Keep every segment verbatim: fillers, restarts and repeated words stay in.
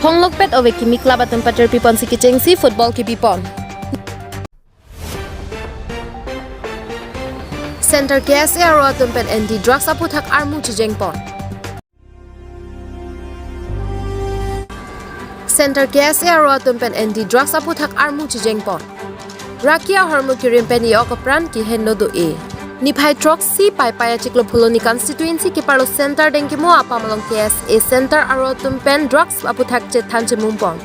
Phonglokpet ove kimi club atum paterpi ponsi kechengsi football kebipon. Center K S A aro atum pen anti drugs aphuthak armu chejengpon. Center K S A aro atum pen anti drugs aphuthak armu chejengpon. Raki ahormu kerim pen e-ok apran kehenlo do-e. Niphai throksi Paipai achiklo Phuloni constituency keparlo Center Dengkimo apam along K S A Center aro atum pen drugs aphuthak chethan chemumpon.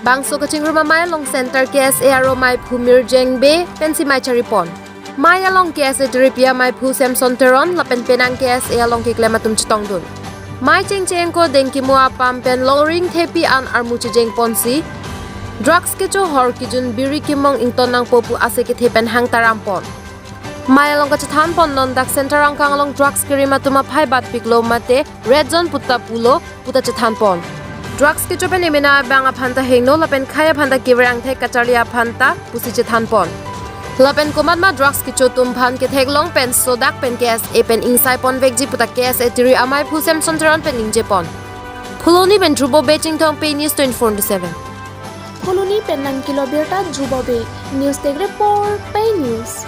Bangso kachingrum amei along Center K S A aro meiphu Mirjeng Bey pensi mei charipon. Mei along K S A tiripi ameiphu Samson Teron lapen penang K S A along keklem atum chetongdun. Mei chengcheng ko Dengkimo apam pen Longring Thepi an armu chejengponsi drugs kecho, hor kejun, biri kemong ington nangpo pu ase kethe pen hang tarampon. Mei along kachethanpon non dak Center angkang along drugs kerim atum aphai batpiklo mate red zone puta pulo puta chethanpon. Drugs kecho pen emena abang aphan ta hingno lapen khei aphan ta kever angthek kacharli aphan ta pusi chethanpon. Lapen komatma drugs kecho atum aphan ketheklong pen sodak pen K S A pen ingsaipon vekji puta K S A tiri ameiphu Samson Teron pen ningjepon. Phuloni pen Dhrubo Bey, Chingthong Pei News twenty-four into seven. Phuloni pen nangkelo birta Dhrubo Bey, News Desk Report, Pei News.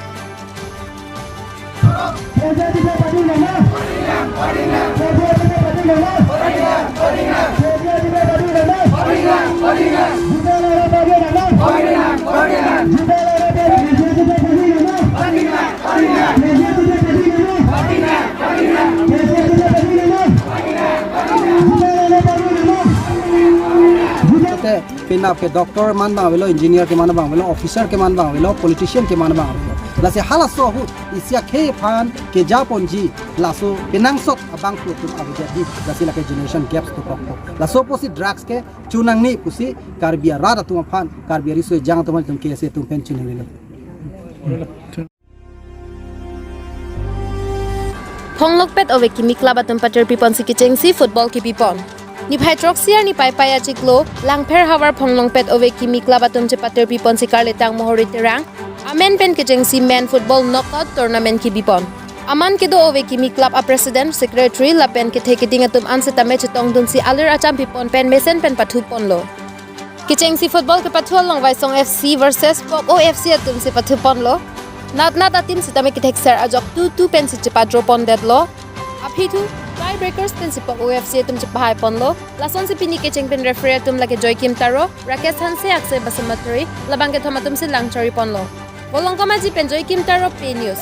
Te penap ke doctor keman abang avelo, engineer keman abang avelo, officer keman abang avelo, politician keman abang avelo. Lasi halaso ahut isi akhei aphan kejaponji, laso kenangsot abangphu atum avedetji, lasi lake generation gaps dokok. Laso apotsi drugs ke chonangne pusi Karbi arat atum aphan, Karbi ariso ejang atum aphan itum K S A atum pen chiningrilo. Phonglokpet ove kimi club atum paterpi ponsi kechengsi football kebipon. Niphai throksi arni Paipai achiklo Langpher havar Phonglokpet ove kimi club atum chepaterpi ponsi karletang Mohori Terang amen pen kechengsi men football knockout tournament kebipon. Aman kedo ove kimi club a president, secretary lapen kethe keding atum an setame chetongdunsi alir achampipon pen mesen pen pathuponlo. Kechengsi football kepathu along Vaisong F C versus Pok O F C atum si pathuponlo. Nat nat a-team setame kethekser ajok two two pensi chepa-draw pondetlo. Aphi thu tie breakers pensi Pok O F C atum chepahaiponlo. Lasonsi pini kecheng pen referee atum lake Joykim Taro, Rakesh Hanse, Akshay Basumatary, labang kethom atumsi langchariponlo. Volongkom Aji pen Joykim Taro, Pei News.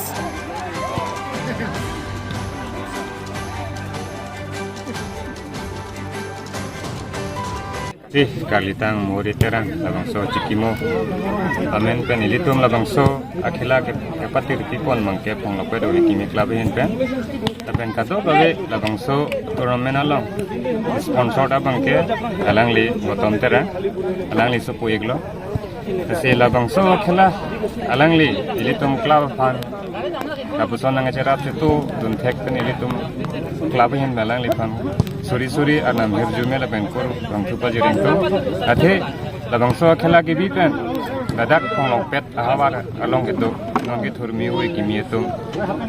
Si karletang Mohori Terang labangso Chikimo amen pen ilitum labangso akhela ke kepaterpipon abangke Phonglokpet ove kimi club ahin pen. Lapen kadokave labangso tournament along sponsor abangke alangli Gotom Terang, alangli sopo-iklo. Lasi labangso akhela alangli ilitum club aphan lapuson nangcherap chetu dunthek pen ilitum club ahin alangliphan suri suri arnam hirjume lapen kur bangthu pajirengtung. Athe labangso akhela kebi pen ladak Phonglokpet ahavar along kedo non kethurmi ove kimi atum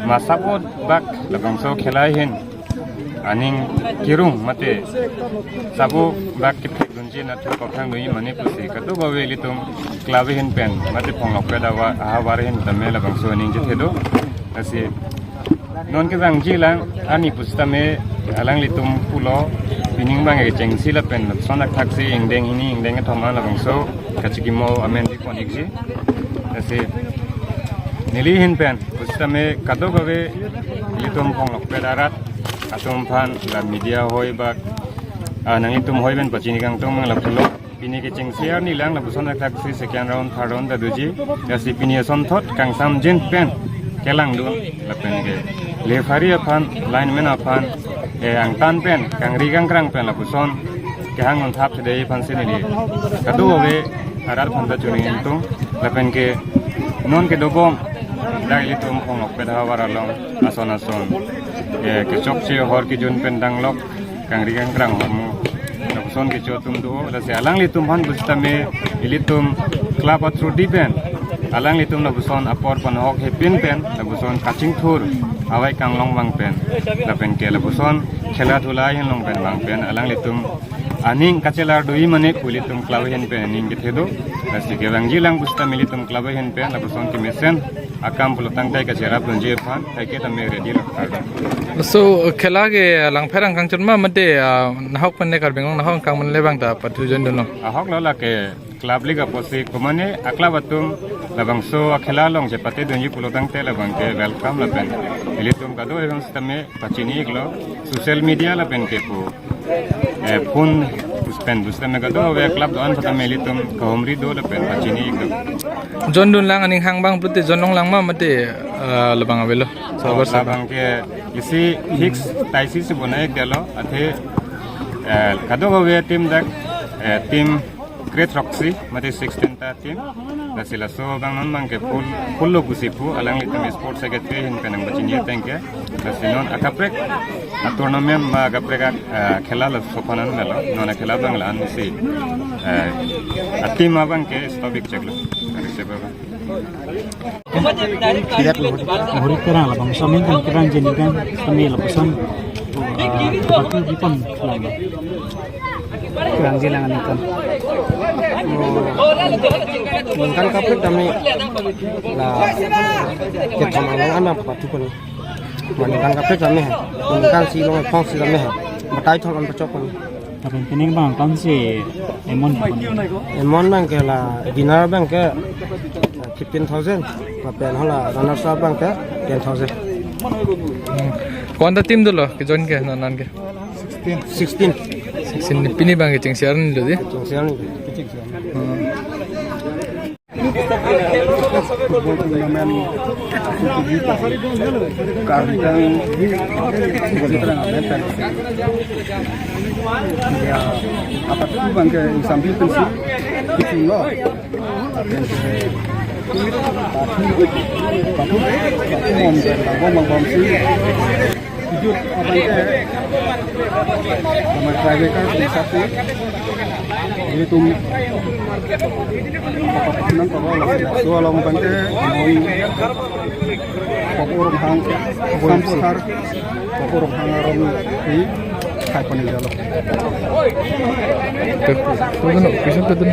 masapot bak labangso akhela ahin aning kerung mate sabo bak kethekdunji nathu kophang dunji mane pusi kadokave ilitum club ahin pen mate Phonglokpet ahavar ahin tame labangso aning chethedo. Lasi non kevangji lang arni pusitame alanglitum pulo pining abang kechengsi lapen lapuson akthaksi ingdeng hini ingdeng kethom labangso kachikimo amen dipon-ikji. Lasi neli ahin pen pusitame kadokave ilitum Phonglokpet arat atum aphan la media hoi bak, ah, nanglitum hoi pen pachini kangtung abang lapulo. Pini kechengsi arni lang lapuson akthaksi second round, third round ta doji. Lasi pini asonthot kangsamjin pen kelangdun lapen ke referee aphan, lineman aphan, eh, angtan pen, kangri kangkrang pen lapuson kehang unthap thede aphansi neli kadokave arat aphan ta choningtung lapen ke non kedobom dak ilitum Phonglokpet ahavar along ason ason, eh, kechokche hor kejun pen danglok kangri kangkrang ahormu lapuson kecho atum do. Lasi alanglitum aphan pusitame ilitum club authority pen alanglitum lapuson apor panhok hepin pen lapuson kachingthur avai kanglong abang pen lapen ke lapuson khela dhula ahin along pen abang pen alanglitum Aning kachelar doji mane pu ilitum club ahin pen aning kethe do. Lasi kevangji lang pusitame ilitum club ahin pen lapuson kemesen akam pulo tangte kacherap dunji aphan thaike tame ready lo. So, khela ke langpherang kangchot ma mate, ah, nahok pen ne Karbi Anglong nahok kang pen le bang ta pathu join dunlo. Ahok lo lake club league apotsi komane a-club atum labangso akhela along chepate dunji pulo tangte labang ke welcome lapen ilitum kado-an sitame pachini iklo social media lapen ke pu, eh, phone puspen pusitame kado-an club do-an sitame ilitum kahumri do lapen pachini iklo. Join dun lang aning hang bang pute join long lang ma mate, ah, labang avelo. So, oh, labang ke isi fix taisi si bonai iklo athe, eh, kado-an team dak, eh, team kre-throksi mate sixteen ta team. Lasi laso bang non bang ke full, full lo pusi pu alanglitum sports secretary ahin pen nangpachini ateng ke. Lasi non akaprek a-tournament ma akaprek a, eh, khela laso aphan an melo. Non akhela bang la-an si, eh, a-team abang ke stop ik chek lo. Ari se bang. Kidat lo, mohori kerang labangso amen kan kerang jeni kan, kami lapuson, ah, batu di pon lang. Kerang jeni lang aning kan. Oh, ningkan kaprek tame la kethom along ana batu pon. Ningkan kaprek tame hai. Ningkan si long phong si tame hai. Batai thon an pachok pon. Lapen pining bang kan si amount pon. Amount bang ke la winner bang ke fifteen thousand, lapen hala runners up bang ke ten thousand. Ko-an ta team dolo ke join ke non an ke? Sixteen. Sixteen. Sixteen ni pini bang ke chingsiar ni lo di. Chingsiar ni. Hmm. Football tournament karbi tang football tournament. Ya, apa tu bang ke sambil pensi itu lo. Pathu, pathu, pathu mom ke bang bom bang bom si. Jut abang ke, nama driver ka bisa tu. Ilitum apa nang kalau so along abang ke, mon, pok urung hang, sampo sar, pok urung hang arong di, khai paning jalo. Tuh, tuh, tuh, tuh, tuh, tuh.